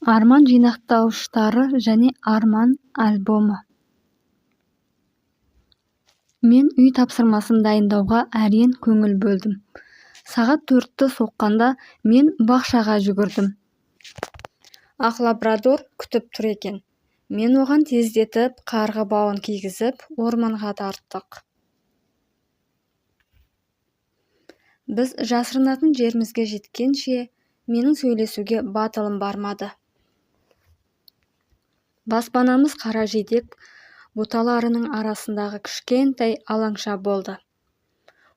Арман жинақтауыштары және арман альбомы. Мен үй тапсырмасын дайындауға әрең көңіл бөлдім. Сағат 4-ті соққанда мен бақшаға жүгірдім. Ақ лабрадор күтіп тұр екен. Мен оған тездетіп қарғы бауын кигізіп, орманға тарттық. Біз жасырынатын жерімізге жеткенше менің сөйлесуге батылым бармады. Баспанамыз қара жидек бұталарының арасындағы кішкентай алаңша болды.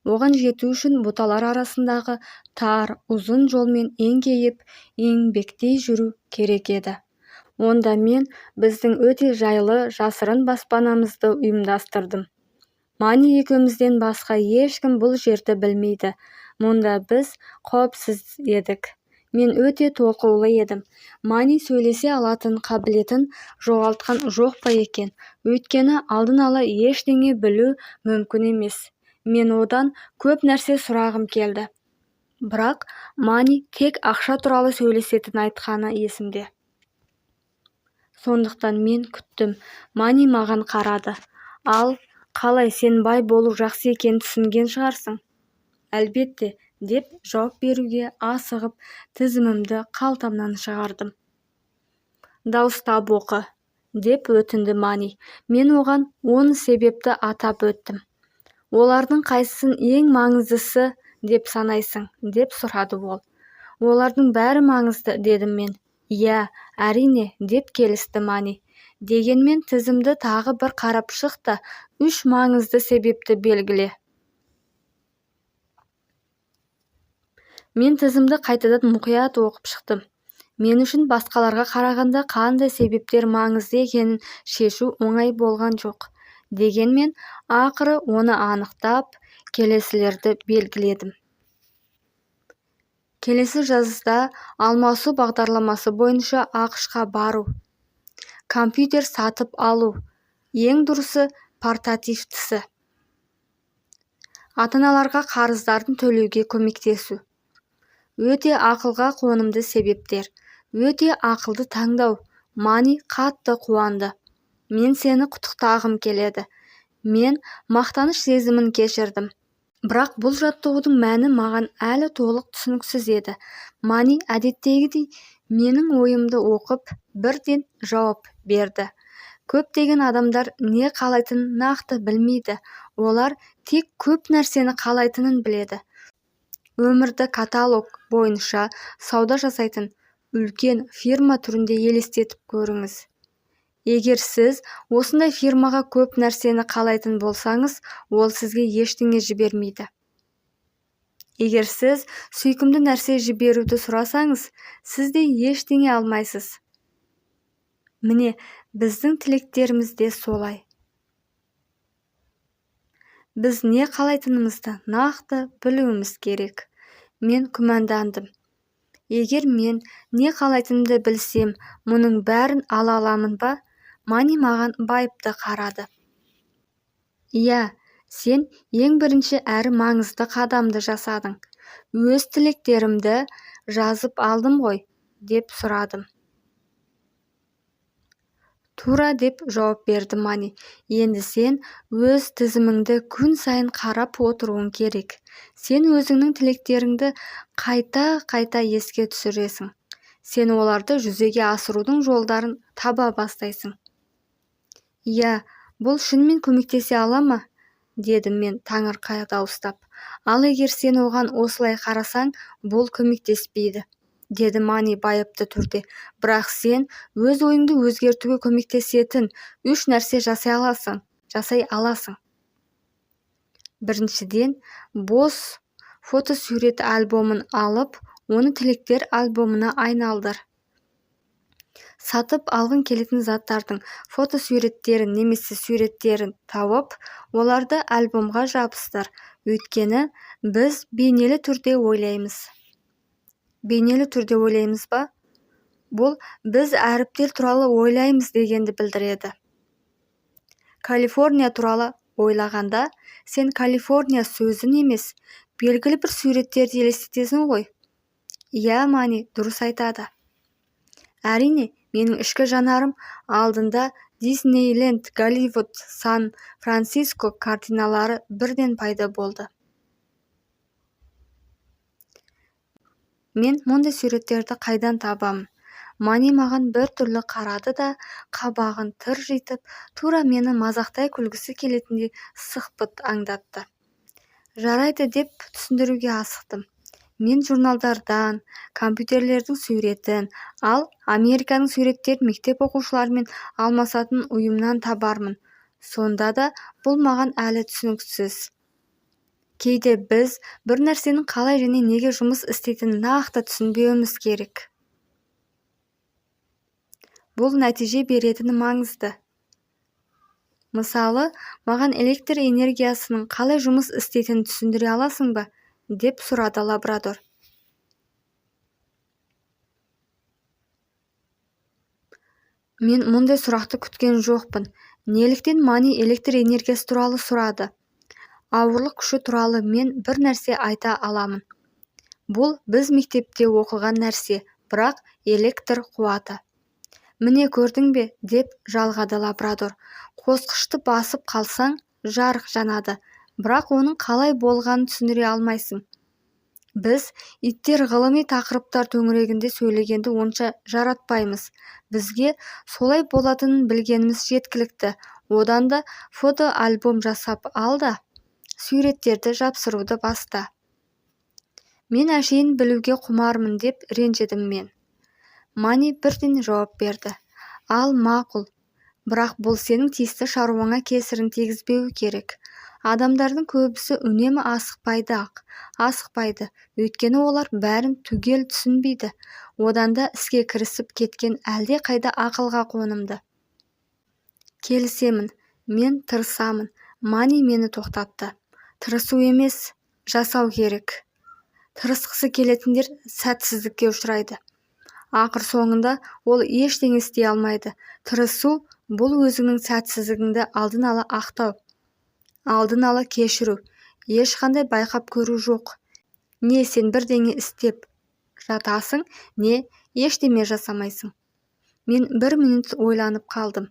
Оған жету үшін бұталар арасындағы тар, ұзын жолмен еңкейіп, еңбектей жүру керек еді. Онда мен біздің өте жайлы жасырын баспанамызды ұйымдастырдым. Мани екеумізден басқа ешкім бұл жерді білмейді. Мұнда біз қауіпсіз едік. Мен өте толқулы едім. Мани сөйлесе алатын қабілетін жоғалтқан жоқ па екен? Өйткені алдын ала ештеңе білу мүмкін емес. Мен одан көп нәрсе сұрағым келді. Бірақ Мани тек ақша туралы сөйлесетінін айтқаны есімде. Сондықтан мен күттім. Мани маған қарады. Ал, қалай, сен бай болу жақсы екенін түсінген шығарсың? Әлбетте, деп жауап беруге асығып, тізімімді қалтамнан шығардым. Дауыстап оқы, деп өтінді Мани. Мен оған 10 себепті атап өттім. Олардың қайсысын ең маңыздысы деп санайсың, деп сұрады ол. Олардың бәрі маңызды, дедім мен. Иә, әрине, деп келісті Мани. Дегенмен тізімді тағы бір қарап шық та, 3 маңызды себепті белгіле. Мен тізімді қайтадан мұқият оқып шықтым. Мен үшін басқаларға қарағанда қандай себептер маңызды екенін шешу оңай болған жоқ. Дегенмен ақыры оны анықтап, келесілерді белгіледім. Келесі жазда алмасу бағдарламасы бойынша АҚШ-қа бару. Компьютер сатып алу, ең дұрысы портативтісі. Ата-аналарға қарыздарын төлеуге көмектесу. Өте ақылға қонымды себептер. Өте ақылды таңдау. Мани қатты қуанды. Мен сені құттықтағым келеді. Мен мақтаныш сезімін кешірдім. Бірақ бұл жаттығудың мәні маған әлі толық түсініксіз еді. Мани әдеттегідей менің ойымды оқып, бірден жауап берді. Көптеген адамдар не қалайтынын нақты білмейді. Олар тек көп нәрсені қалайтынын біледі. Өмірді каталог бойынша сауда жасайтын үлкен фирма түрінде елестетіп көріңіз. Егер сіз осындай фирмаға көп нәрсені қалайтын болсаңыз, ол сізге ештеңе жібермейді. Егер сіз сүйкімді нәрсе жіберуді сұрасаңыз, сіз де ештеңе алмайсыз. Міне, біздің тілектеріміз де солай. Біз не қалайтынымызды нақты білуіміз керек. Мен күмәндандым. Егер мен не қалайтынымды білсем, мұның бәрін ала аламын ба? Мани маған байыпты қарады. Иә, сен ең бірінші әрі маңызды қадамды жасадың. Өз тілектерімді жазып алдым ғой, деп сұрадым. Тура, деп жауап берді Мани. Енді сен өз тізіміңді күн сайын қарап отыруың керек. Сен өзіңнің тілектеріңді қайта-қайта еске түсіресің. Сен оларды жүзеге асырудың жолдарын таба бастайсың. Иә, бұл шынымен көмектесе ала ма? Дедім мен таңырқай дауыстап. Ал егер сен оған осылай қарасаң, бұл көмектеспейді, деді Мани байыпты түрде. Бірақ сен өз ойыңды өзгертуге көмектесетін 3 нәрсе жасай аласың. Біріншіден, бос фотосурет альбомын алып, оны тілектер альбомына айналдыр. Сатып алғың келетін заттардың фотосуреттерін немесе суреттерін тауып, оларды альбомға жабыстыр. Өйткені біз бейнелі түрде ойлаймыз. Бейнелі түрде ойлаймыз ба? Бұл біз әріптер туралы ойлаймыз дегенді білдіреді. Калифорния туралы ойлағанда, сен Калифорния сөзін емес, белгілі бір суреттерді елестетесің ғой. Иә, Мани дұрыс айтады. Әрине, менің ішкі жанарым алдында Диснейленд, Голливуд, Сан-Франциско картиналары бірден пайда болды. Мен мұндай суреттерді қайдан табамын? Мани маған бір түрлі қарады да, қабағын тыржитып, тура мені мазақтай күлгісі келетіндей сықпыт аңдатты. Жарайды деп түсіндіруге асықтым. Мен журналдардан, компьютерлердің суретін, ал Американың суреттерін мектеп оқушыларымен алмасатын ұйымнан табармын. Сонда да бұл маған әлі түсініксіз. Кейде біз бір нәрсенің қалай және неге жұмыс істейтінін нақты түсінбеуіміз керек. Бұл нәтиже беретіні маңызды. Мысалы, маған электр энергиясының қалай жұмыс істейтінін түсіндіре аласың ба? Деп сұрады лабрадор. Мен мұндай сұрақты күткен жоқпын. Неліктен Мани электр энергиясы туралы сұрады? Ауырлық күші туралы мен бір нәрсе айта аламын. Бұл біз мектепте оқыған нәрсе, бірақ электр қуаты. Міне көрдің бе, деп жалғады лабрадор. Қосқышты басып қалсаң, жарық жанады, бірақ оның қалай болғанын түсіндіре алмайсың. Біз иттер ғылыми тақырыптар төңірегінде сөйлегенді онша жаратпаймыз. Бізге солай болатынын білгеніміз жеткілікті. Одан да фотоальбом жасап ал да, суреттерді жапсыруды баста. Мен әшейін білуге құмармын деп ренжідім мен. Мани бірден жауап берді. Ал мақұл, бірақ бұл сенің тиісті шаруаңа кесірін тигізбеуі керек. Адамдардың көбісі үнемі асықпайды, өйткені олар бәрін түгел түсінбейді. Одан да іске кірісіп кеткен әлде қайда ақылға қонымды. Келісемін, мен тырысамын. Мани мені тоқтатты. Тырысу емес, жасау керек. Тырысқысы келетіндер сәтсіздікке ұшырайды. Ақыр соңында ол ештеңе істей алмайды. Тырысу бұл өзіңнің сәтсіздігіңді алдын ала ақтау, алдын ала кешіру, ешқандай байқап көру жоқ. Не сен бірдеңе істеп жатасың, не ештеме жасамайсың. Мен бір минут ойланып қалдым.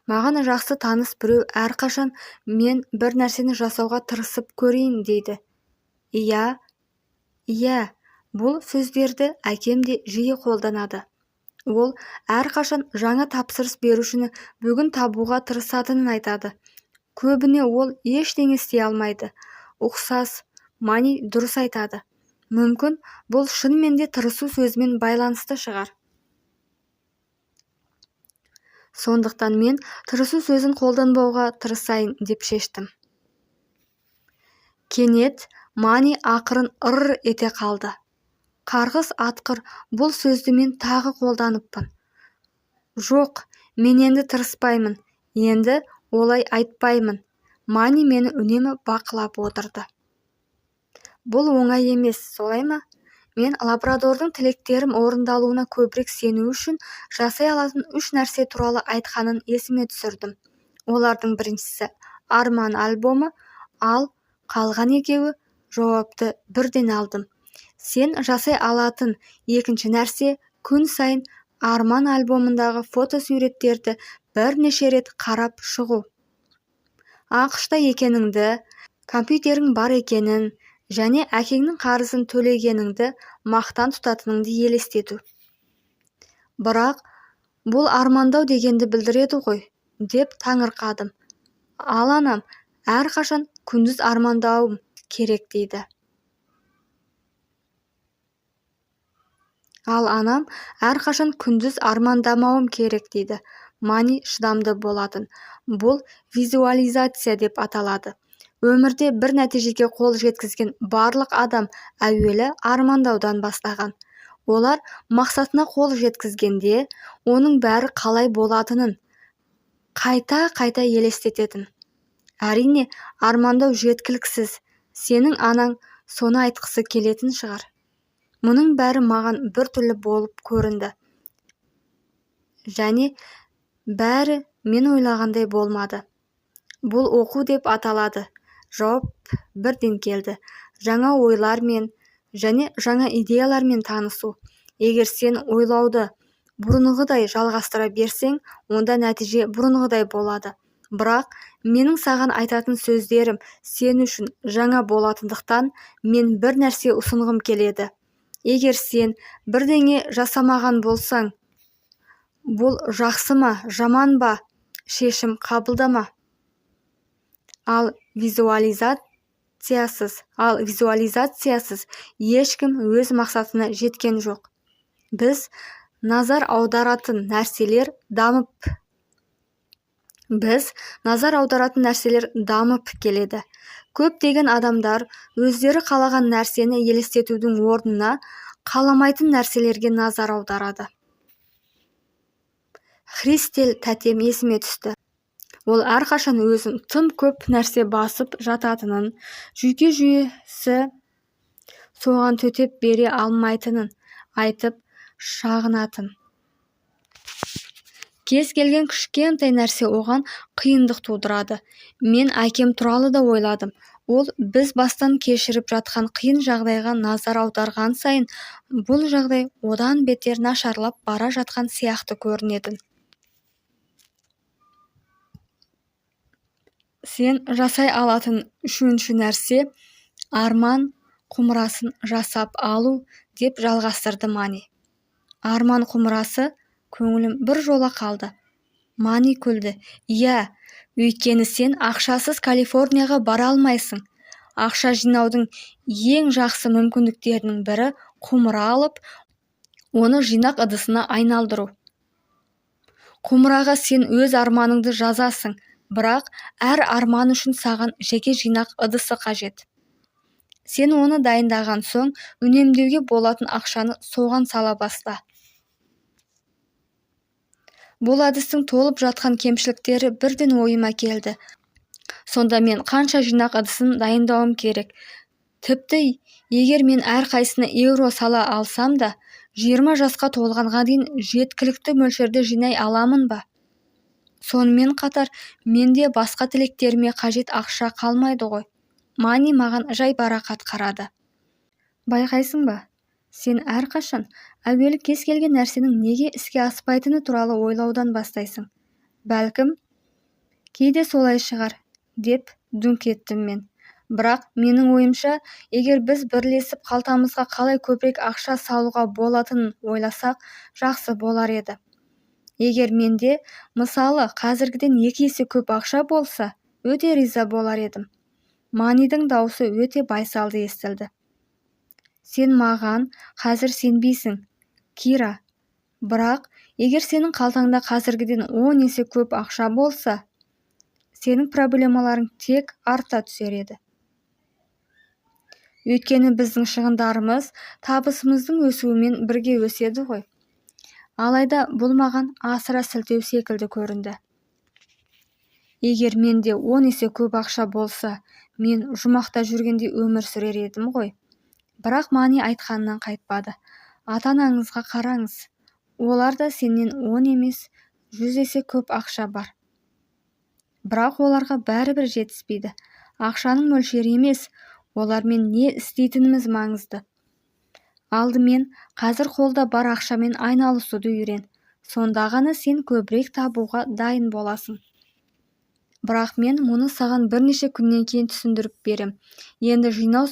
Маған жақсы таныс біреу әрқашан мен бір нәрсені жасауға тырысып көрейін дейді. Иә, иә, бұл сөздерді әкем де жиі қолданады. Ол әрқашан жаңа тапсырыс берушіні бүгін табуға тырысатынын айтады. Көбіне ол ештеңе істей алмайды. Ұқсас, Мани дұрыс айтады. Мүмкін, бұл шынымен де тырысу сөзімен байланысты шығар. Сондықтан мен тырысу сөзін қолданбауға тырысайын деп шештім. Кенет Мани ақырын ыр ете қалды. Қарғыс атқыр, бұл сөзді мен тағы қолданыппын. Жоқ, мен енді тырыспаймын, енді олай айтпаймын. Мани мені үнемі бақылап отырды. Бұл оңай емес, солай ма? Мен лабрадордың тілектерім орындалуына көбірек сену үшін жасай алатын үш нәрсе туралы айтқанын есіме түсірдім. Олардың біріншісі арман альбомы, ал қалған екеуі жауапты бірден алдым. Сен жасай алатын екінші нәрсе күн сайын арман альбомындағы фотосуреттерді бірнеше рет қарап шығу. АҚШ-та екеніңді, компьютерің бар екенін және әкеңнің қарызын төлегеніңді мақтан тұтатыныңды елестету. Бірақ бұл армандау дегенді білдіреді ғой, деп таңырқадым. Ал анам әрқашан күндіз армандауым керек дейді. Ал анам әрқашан күндіз армандамауым керек дейді. Мани шыдамды болатын. Бұл визуализация деп аталады. Өмірде бір нәтижеге қол жеткізген барлық адам әуелі армандаудан бастаған. Олар мақсатына қол жеткізгенде, оның бәрі қалай болатынын қайта-қайта елестететін. Әрине, армандау жеткіліксіз. Сенің анаң соны айтқысы келетін шығар. Мұның бәрі маған бір түрлі болып көрінді. Және бәрі мен ойлағандай болмады. Бұл оқу деп аталады. Жауап бірден келді. Жаңа ойлармен және жаңа идеялармен танысу. Егер сен ойлауды Бұрынғыдай жалғастыра берсең, онда нәтиже бұрынғыдай болады. Бірақ менің саған айтатын сөздерім сен үшін жаңа болатындықтан, мен бір нәрсе ұсынғым келеді. Егер сен бірдеңе жасамаған болсаң, бұл жақсы ма, жаман ба, шешім қабылдама. Ал визуализациясыз ешкім өз мақсатына жеткен жоқ. Біз назар аударатын нәрселер дамып Біз назар аударатын нәрселер дамып келеді. Көптеген адамдар өздері қалаған нәрсені елестетудің орнына қаламайтын нәрселерге назар аударады. Христел тәтем есіме түсті. Ол әрқашан өзін тым көп нәрсе басып жататынын, жүйке жүйесі соған төтеп бере алмайтынын айтып шағынатын. Кез келген кішкентай нәрсе оған қиындық тудырады. Мен әкем туралы да ойладым. Ол біз бастан кешіріп жатқан қиын жағдайға назар аударған сайын, бұл жағдай одан бетер нашарлап бара жатқан сияқты көрінетін. Сен жасай алатын үшінші нәрсе арман құмырасын жасап алу, деп жалғастырды Мани. Арман құмырасы? Көңілім бір жола қалды. Мани күлді. Иә, өйткені сен ақшасыз Калифорнияға бара алмайсың. Ақша жинаудың ең жақсы мүмкіндіктерінің бірі құмыра алып, оны жинақ ыдысына айналдыру. Құмыраға сен өз арманыңды жазасың, бірақ әр арман үшін саған жеке жинақ ыдысы қажет. Сен оны дайындаған соң, үнемдеуге болатын ақшаны соған сала баста. Бұл әдістің толып жатқан кемшіліктері бірден ойыма келді. Сонда мен қанша жинақ ыдысын дайындауым керек? Тіпті егер мен әрқайсысына еуро сала алсам да, 20 жасқа толғанға дейін жеткілікті мөлшерде жинай аламын ба? Сонымен қатар менде басқа тілектеріме қажет ақша қалмайды ғой. Мани маған жайбарақат қарады. Байқайсың ба? Сен әрқашан әуелі кез келген нәрсенің неге іске аспайтыны туралы ойлаудан бастайсың. Бәлкім, кейде солай шығар, деп дүңк еттім мен. Бірақ менің ойымша, егер біз бірлесіп қалтамызға қалай көбірек ақша салуға болатынын ойласақ, жақсы болар еді. Егер менде, мысалы, қазіргіден 2 есе көп ақша болса, өте риза болар едім. Манидің даусы өте байсалды естілді. Сен маған қазір сенбейсің, Кира. Бірақ егер сенің қалтаңда қазіргіден 10 есе көп ақша болса, сенің проблемаларың тек арта түсер еді. Өйткені біздің шығындарымыз табысымыздың өсуімен бірге өседі ғой. Алайда бұл маған асыра сілтеу секілді көрінді. Егер менде 10 есе көп ақша болса, мен жұмақта жүргендей өмір сүрер едім ғой. Бірақ Мани айтқанынан қайтпады. Ата-анаңызға қараңыз. Олар да сенен 10 емес, 100 есе көп ақша бар. Бірақ оларға бәрібір жетіспейді. Ақшаның мөлшері емес, олармен не істейтініміз маңызды. Алдымен қазір қолда бар ақшамен айналысуды үйрен. Сонда ғана сен көбірек табуға дайын боласың. Бірақ мен мұны саған бірнеше күннен кейін түсіндіріп берем. Енді жинау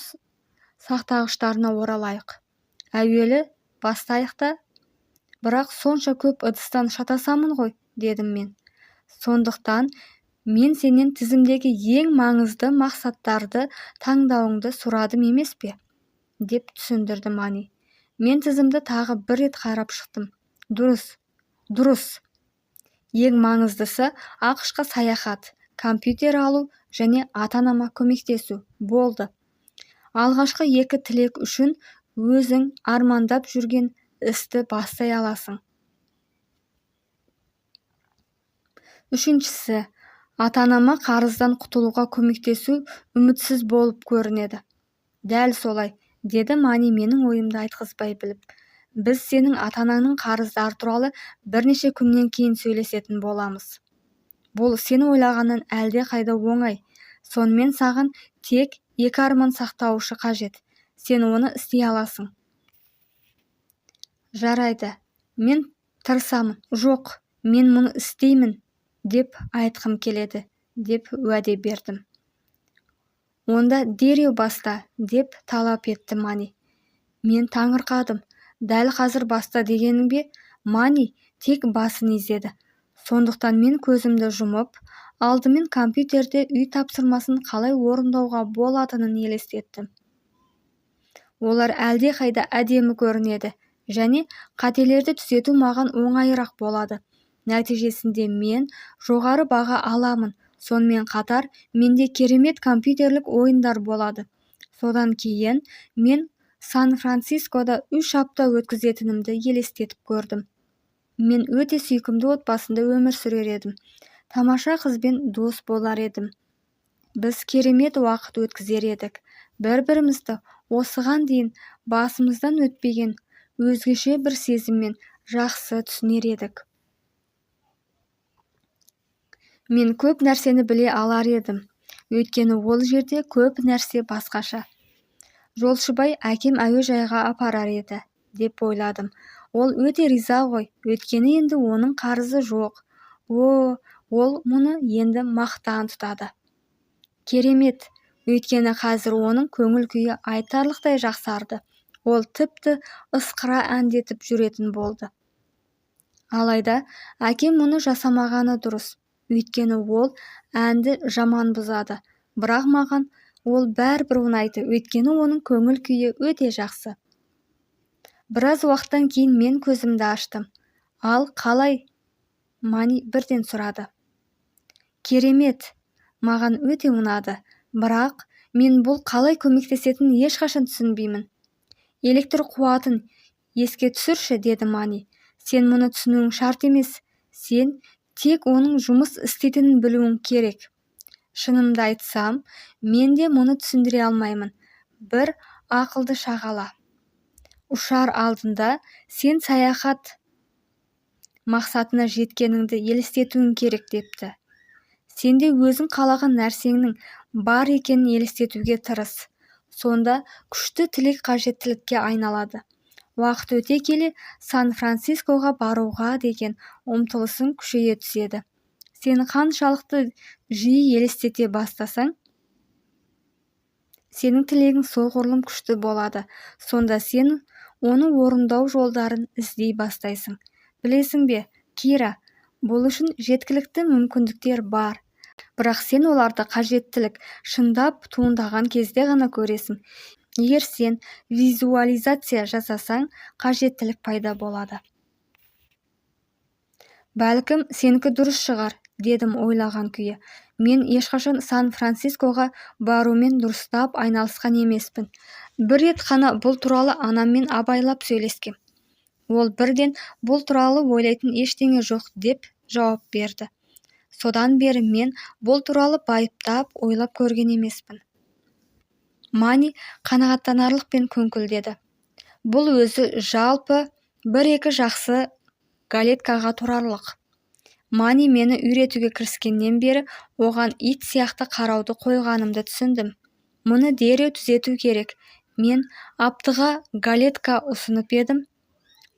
сақтағыштарына оралайық. Әуелі бастайық та, бірақ сонша көп ыдыстан шатасамын ғой, дедім мен. Сондықтан мен сенен тізімдегі ең маңызды мақсаттарды таңдауыңды сұрадым емес пе? Деп түсіндірді Мани. Мен тізімді тағы бір рет қарап шықтым. Дұрыс, дұрыс. Ең маңыздысы АҚШ-қа саяхат, компьютер алу және ата-анама көмектесу болды. Алғашқы 2 тілек үшін өзің армандап жүрген істі бастай аласың. Үшіншісі, ата-анама қарыздан құтылуға көмектесу үмітсіз болып көрінеді. Дәл солай, деді Мани менің ойымды айтқызбай біліп. Біз сенің ата-анаңның қарыздары туралы бірнеше күннен кейін сөйлесетін боламыз. Бұл сен ойлағаннан әлде қайда оңай. Сонымен саған тек 2 арман сақтаушы қажет. Сен оны істей аласың. Жарайды, мен Тырысамын. Жоқ, мен мұны істеймін деп айтқым келеді, деп уәде бердім. Онда дереу баста, деп талап етті Мани. Мен таңырқадым. Дәл қазір баста дегенің бе? Мани тек басын изеді. Сондықтан мен көзімді жұмып, алдымен компьютерде үй тапсырмасын қалай орындауға болатынын елестеттім. Олар әлдеқайда әдемі көрінеді және қателерді түзету маған оңайырақ болады. Нәтижесінде мен жоғары баға аламын. Сонымен қатар менде керемет компьютерлік ойындар болады. Содан кейін мен Сан-Францискода 3 апта өткізетінімді елестетіп көрдім. Мен өте сүйкімді отбасында өмір сүрер едім. Тамаша қызбен дос болар едім. Біз керемет уақыт өткізер едік. Бір-бірімізді осыған дейін басымыздан өтпеген өзгеше бір сезіммен жақсы түсінер едік. Мен көп нәрсені біле алар едім, өйткені ол жерде көп нәрсе басқаша. Жолшыбай әкем әуежайға апарар еді, деп ойладым. Ол өте риза ғой, өйткені енді оның қарызы жоқ. О, ол мұны енді мақтан тұтады. Керемет, өйткені қазір оның көңіл күйі айтарлықтай жақсарды. Ол тіпті ысқыра әндетіп жүретін болды. Алайда әкем мұны жасамағаны дұрыс, өйткені ол әнді жаман бұзады. Бірақ маған ол бәрібір ұнайды, өйткені оның көңіл күйі өте жақсы. Біраз уақыттан кейін мен көзімді аштым. Ал қалай? Мани бірден сұрады. Керемет, маған өте ұнады, бірақ мен бұл қалай көмектесетінін ешқашан түсінбеймін. Электр қуатын еске түсірші, деді Мани. Сен мұны түсінуің шарт емес, сен тек оның жұмыс істейтінін білуің керек. Шынымды айтсам, мен де мұны түсіндіре алмаймын. Бір ақылды шағала. Ұшар алдында сен саяхат мақсатына жеткеніңді елестетуің керек депті. Сен де өзің қалаған нәрсеңнің бар екенін елестетуге тырыс. Сонда күшті тілек қажеттілікке айналады. Уақыт өте келе Сан-Францискоға баруға деген ұмтылысың күшейе түседі. Сен қаншалықты жиі елестете бастасаң, сенің тілегің соғұрлым күшті болады. Сонда сен оны орындау жолдарын іздей бастайсың. Білесің бе, Кира, бұл үшін жеткілікті мүмкіндіктер бар. Бірақ сен оларды қажеттілік шындап туындаған кезде ғана көресің. Егер сен визуализация жасасаң, қажеттілік пайда болады. Бәлкім, сенікі дұрыс шығар, дедім ойлаған күйі. Мен ешқашан Сан-Францискоға барумен дұрыстап айналысқан емеспін. Бір рет қана бұл туралы анаммен абайлап сөйлескем. Ол бірден бұл туралы ойлайтын ештеңе жоқ деп жауап берді. Содан бері мен бұл туралы байыптап ойлап көрген емеспін. Мани қанағаттанарлықпен күңкілдеді. Бұл өзі жалпы бір-екі жақсы галеткаға тұрарлық. Мани мені үйретуге кіріскеннен бері оған ит сияқты қарауды қойғанымды түсіндім. Мұны дереу түзету керек. Мен аптыға галетка ұсынып едім,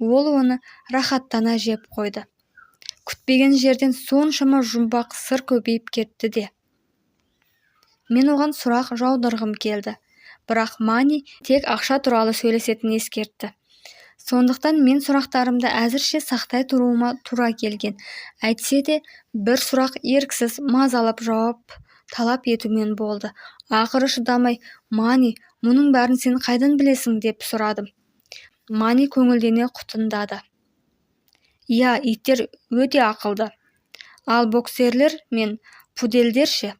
ол оны рахаттана жеп қойды. Күтпеген жерден соншама жұмбақ сыр көбейіп кетті де. Мен оған сұрақ жаудырғым келді, бірақ Мани тек ақша туралы сөйлесетінін ескертті. Сондықтан мен сұрақтарымды әзірше сақтай тұруыма тура келген. Әйтсе де, бір сұрақ еріксіз мазалап жауап талап етумен болды. Ақыры шыдамай, Мани, мұның бәрін сен қайдан білесің деп сұрадым. Мани көңілдене құтындады. Иә, иттер өте ақылды. Ал боксерлер мен пудельдер ше?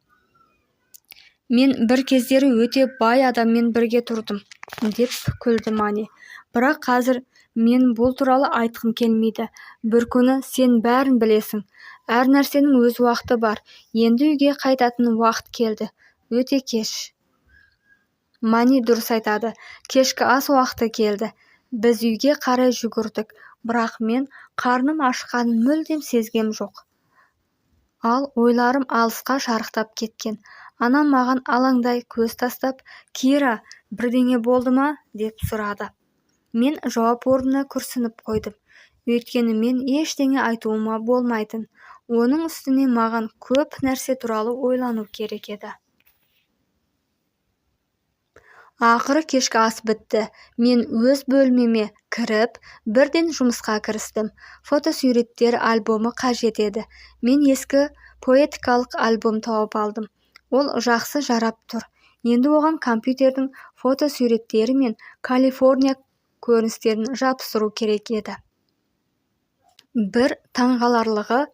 Мен бір кездері өте бай адаммен бірге тұрдым, деп күлді Мани. Бірақ қазір мен бұл туралы айтқым келмейді. Бір күні сен бәрін білесің. Әр нәрсенің өз уақыты бар. Енді үйге қайтатын уақыт келді. Өте кеш. Мани дұрыс айтады. Кешкі ас уақыты келді. Біз үйге қарай жүгірдік, бірақ мен қарным ашқанын мүлдем сезгем жоқ. Ал ойларым алысқа шарықтап кеткен. Анам маған алаңдай көз тастап, «Кира, бірдеңе болды ма?» деп сұрады. Мен жауап орнына күрсініп қойдым. Өйткені мен ештеңе айтуыма болмайтын. Оның үстіне маған көп нәрсе туралы ойлану керек еді. Ақыры кешкі ас бітті. Мен өз бөлмеме кіріп, бірден жұмысқа кірістім. Фотосуреттер альбомы қажет еді. Мен ескі поэтикалық альбом тауып алдым. Ол жақсы жарап тұр. Енді оған компьютердің фотосуреттері мен Калифорния көріністерін жапсыру керек еді. Бір таңғаларлығы,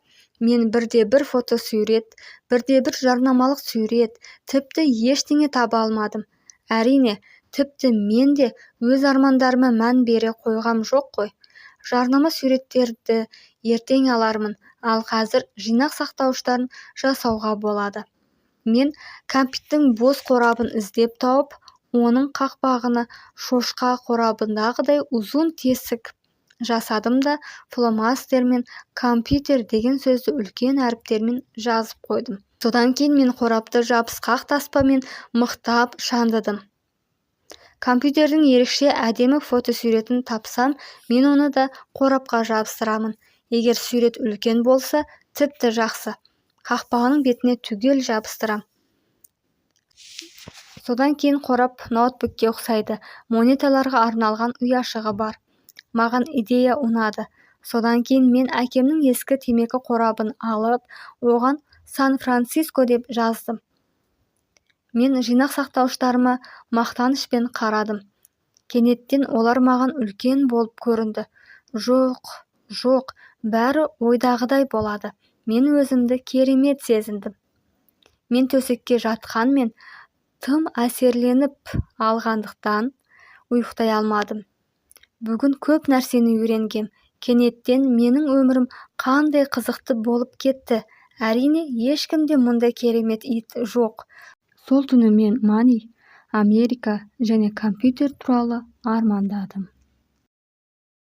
мен бірде-бір фотосурет, бірде-бір жарнамалық сурет, тіпті ештеңе таба алмадым. Әрине, тіпті мен де өз армандарыма мән бере қойғам жоқ қой. Жарнама суреттерді ертең алармын, ал қазір жинақ сақтауыштарын жасауға болады. Мен кәмпиттің бос қорабын іздеп тауып, оның қақпағына шошқа қорабындағыдай ұзын тесік жасадым да, фломастермен «компьютер» деген сөзді үлкен әріптермен жазып қойдым. Содан кейін мен қорапты жабысқақ таспамен мықтап шандыдым. Компьютердің ерекше әдемі фотосуретін тапсам, мен оны да қорапқа жабыстырамын. Егер сурет үлкен болса, тіпті жақсы. Қақпағының бетіне түгел жабыстырам. Содан кейін қорап ноутбукке ұқсайды. Монеталарға арналған ұяшығы бар. Маған идея ұнады. Содан кейін мен әкемнің ескі темекі қорабын алып, оған «Сан-Франциско» деп жаздым. Мен жинақ сақтауыштарыма мақтанышпен қарадым. Кенеттен олар маған үлкен болып көрінді. Жоқ, жоқ, бәрі ойдағыдай болады. Мен өзімді керемет сезіндім. Мен төсекке жатқанмен, тым әсерленіп алғандықтан ұйықтай алмадым. Бүгін көп нәрсені үйренгем. Кенеттен менің өмірім қандай қызықты болып кетті. Әрине, ешкімде мұндай керемет ит жоқ. Сол түні мен Мани, Америка және компьютер туралы армандадым.